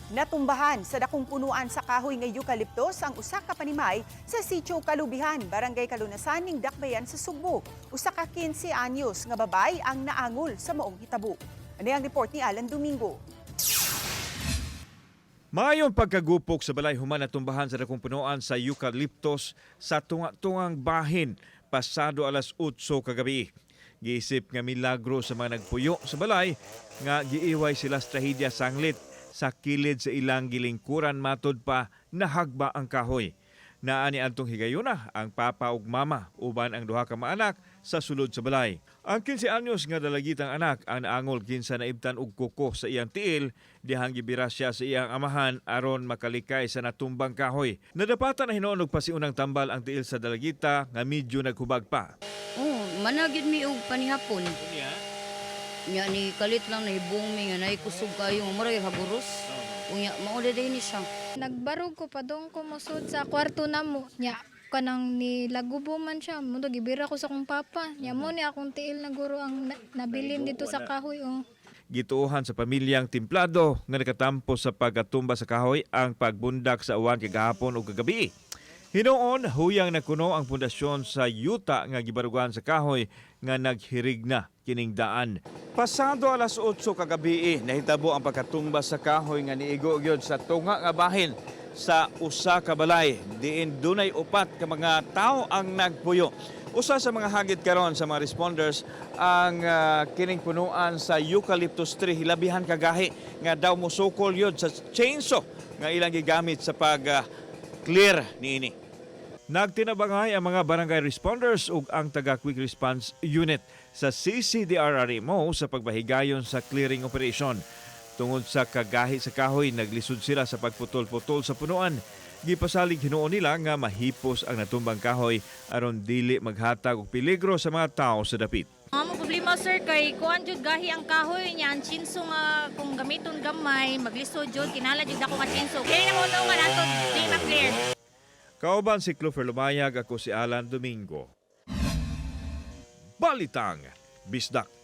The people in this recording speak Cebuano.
Natumbahan sa dakong punuan sa kahoy nga eucalyptus ang usa ka panimay sa Sitio Kalubihan, Barangay Kalunasan ning Dakbayan sa Sugbo. Usa ka 15 anyos nga babay ang naangol sa maong hitabo. Ani ang report ni Alan Domingo. Maayong pagkagupok sa balay human natumbahan sa dakong punuan sa eucalyptus sa tunga-tungang bahin pasado alas 8 kagabi. Giisip nga milagro sa mga nagpuyo sa balay nga giiway sila sa trahedya sanglit sa kilid sa ilang gilingkuran, matod pa nahagba ang kahoy. Naa ni antong higayuna ang papa ug mama uban ang duha ka maanak sa sulod sa balay. Ang 15 anyos nga dalagitang anak ang naangol, kinsa naibtan og kuko sa iyang tiil dihang gibira siya sa iyang amahan aron makalikay sa natumbang kahoy. Nadapatan na hinuon og pasiunang tambal ang tiil sa dalagita nga medyo naghubag pa. Oh, managid mi og panihapon. Nya ni kalit lang nahibong mi nga naay kusog kayo nga murag haguros. Unya mao ni siya. Nagbarog ko, padong ko mosud sa kwarto namo. Nya kanang nilagubo man siya, mo gibira ko sa akong papa. Nya mo ni akong tiil na guro ang nabilin dito sa kahoy, oh. Gituohan sa pamilyang Timplado nga nakatampo sa pagkatumba sa kahoy ang pagbundak sa uwan kagahapon ug kagabi. Hinuon, huyang nakuno ang pundasyon sa yuta nga gibarugan sa kahoy nga naghirig na kining daan. Pasado alas 8 kagabi, nahitabo ang pagkatumba sa kahoy nga niigo gyud sa tunga nga bahin sa usa ka balay diin dunay upat ka mga tawo ang nagpuyo. Usa sa mga hagit karon sa mga responders ang kining punuan sa eucalyptus tree, hilabihan kagahi nga daw mosukol yun sa chainsaw nga ilang gigamit sa pag clear niini. Nagtinabangay ang mga barangay responders ug ang taga Quick Response Unit sa CCDRRMO sa pagbahigayon sa clearing operation. Tungod sa kagahi sa kahoy, naglisod sila sa pagputol-putol sa punuan. Gipasalig hinuon nila nga mahipos ang natumbang kahoy aron dili maghatag og peligro sa mga tao sa dapit. Ang among problema, sir, kay kuan jud gahi ang kahoy niya, ang chinso nga kung gamiton gamay maglisod jud, kinahanglan jud ako nga chinso. Kaya na mo nga nato di ma-clear. Kauban si Clover Lumayag, ako si Alan Domingo. Balitang Bisdak.